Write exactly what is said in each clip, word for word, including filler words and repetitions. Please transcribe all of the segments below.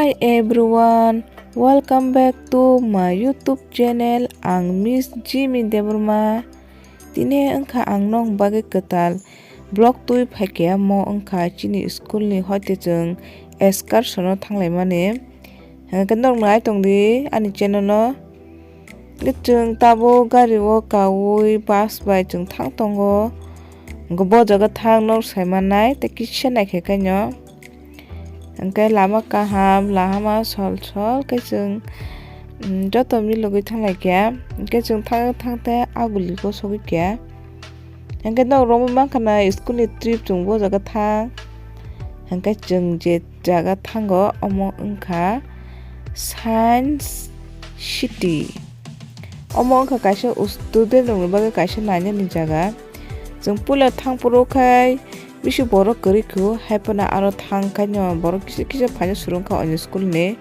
Hi everyone, welcome back to my YouTube channel. Ang Miss Jimmy Debbarma. Tini wngkha ang nong bagwi kwtal vlog twi phaikha, mo wngkha chini school ni hoite chwng excursion o thanglaimani. Hwnkhe norok nai tongdi ani channel o. Chwng tabuk gari o kaui bus bai chwng thang tongo. Hwnkhe bo jaga thang norok sai mannai tei kisa naikhe kaino. Hwnkhe lama kaham, lahama sol sol khe chwng, mm, joto milogwi thanglaikha. Hwnkhe chwng thang thang tei aguli o sogwikha. Hwnkhe norok romwi mankha na school ni trip chwng bo jaga thang. Hwnkhe chwng je jaga thango omo wngkha Science City. Omo wngkha kaisa student rokni bagwi kaisa nainani jaga. Chwng puila thang phuru khai bisi borok kwrwi kho, hai phano aro thang khaino borok kisa kisa phaino swrwngkha o school ni.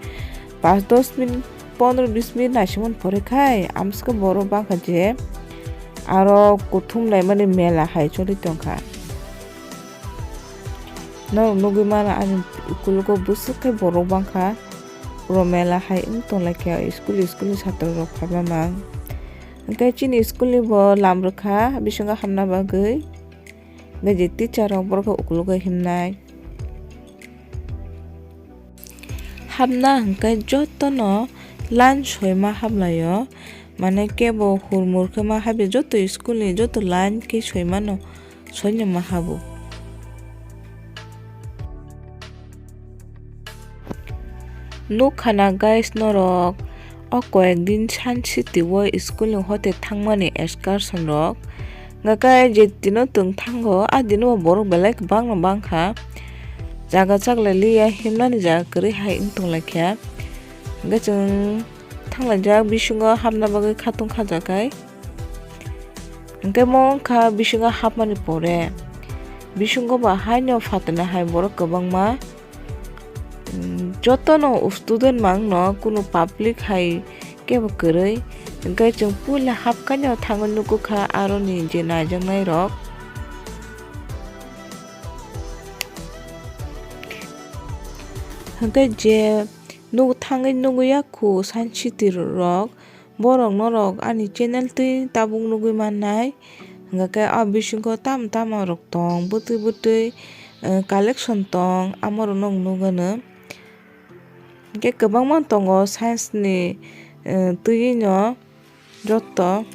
Panch dos minute, pondro bis minute naisimani pore khai amswkhe borok bangkha je aro kuthum laimani mela hai choli tongkha. Norok nugwi mano ani ukologo bwswk khe borok bangkha. Oro mela hai wng tonglaikha school school ni satro rok phaiba mang. Hwnkhe chini school ni bo lam rwkha bisingo hamna bagwi. Hwnkhe je teacher rok borok khe ukologo himnai. Hapna hwnkhe jotono line soima haplaio, mane kebo hurmur khe ma habya, joto school ni joto line khe soimano soino ma habo. Nukha na guys norok, o koyek din Science City o school ni hoite thangmani excursion rok. Hwnkhe je dino chwng thango, a dino bo borok belai kwbangno bangkha. Jaga chaklai liya himnani jaga kwrwi hai wng tonglaikha. Hwnkhe chwng thanglaijak bisingo hapna bagwi khatung khajakhai. Hwnkhe mo wngkha bisingo hapmani pore. Bisingo ba haino phatani hai borok kwbangma. Mm, jotono student mangno kunu public hai kebo kwrwi. Hwnkhe chwng puila hapkhaino thangwi nukukha aroni je naijaknairok. Hwnkhe je nuk-, thangwi nukya khu Science City rok, borok norok ani channel twi tabuk nugwi mannai. Hwnkhe a bisingo tamo tamo rok tong, bwtwi bwtwi, eh, collection tong, amorok nog nugano. Hwnkhe kwbangma tongo science ni, eh, twi no joto.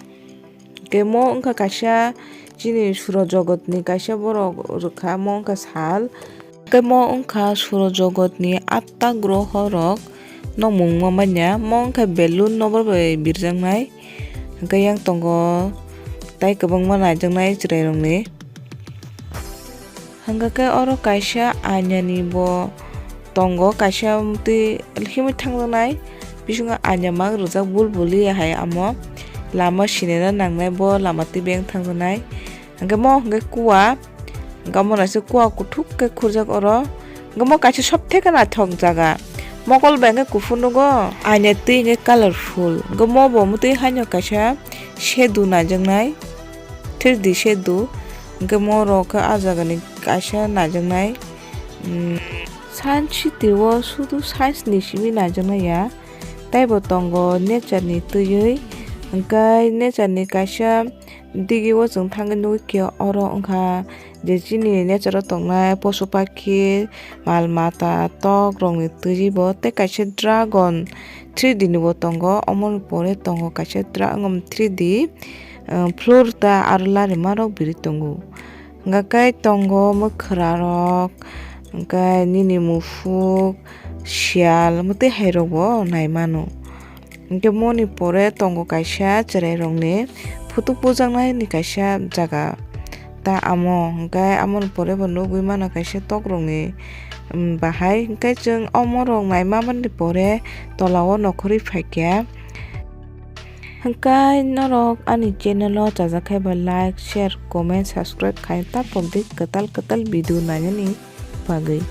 Hwnkhe mo wngkha kaisa chini suro jogotni kaisa borok rwkha, mo wngkha sal. Hwnkhe mo wngkha suro jogotni atta groho rok no mungma manya. Mo wngkha balloon nokbar bai birjaknai. Hwnkhe yang tongo tai kwbangma naijaknai chwrairokni. Hwnkhe oro kaisa ainani bo tongo, kaisa twi himwi thangjaknai. Bisingo aina mak rijak bulbuli hai amo lama sinina nangnai, bo lama twi beng thangjaknai. Hwnkhe mo hwnkhe kua, hwnkhe omo naisik kua kuthuk khe khurjak oro. Hwnkhe mo kaisa sob theke naithok jaga. Mokol bai hwnkhe kuphur nugo, aina twi hwnkhe colorful. Hwnkhe mo bo mwtwi haino kaisa sedu naijaknai, three D sedu. Hwnkhe mo rok khe ah jagani kaisa naijaknai, mm, Science City o sudu science ni simi naijaknai ya. Taibo tongo nature ni twiwi, hwnkhe nature ni kaisa digi o chwng thangwi nukwi khe oro wngkha je chini nature o tongnai posu pakhi, mal mata, tok rokni twiwi bo tei kaisa dragon three D ni bo tongo, omoni pore tongo kaisa dra-, three D, eh, floor ta aro larimarok biri tongo. Hwnkhe tongo mwkhwrarok, hwnkhe nini muphuk, siyal, mwtwi hairokbo nai mano. Hwnkhe moni pore tongo kaisa chwrairokni photo pujaknaini kaisa jaga. Ta amo hwnkhe amoni pore bo nugwi mano kaisa tokrokni, um, bahai. Hwnkhe chwng omorok nai mamani pore tolao nokhorwi phaikha. Hwnkhe norok ani channel o chajak khe ba like, share, comment, subscribe khai tapokdi kwtal kwtal video nainani bagwi.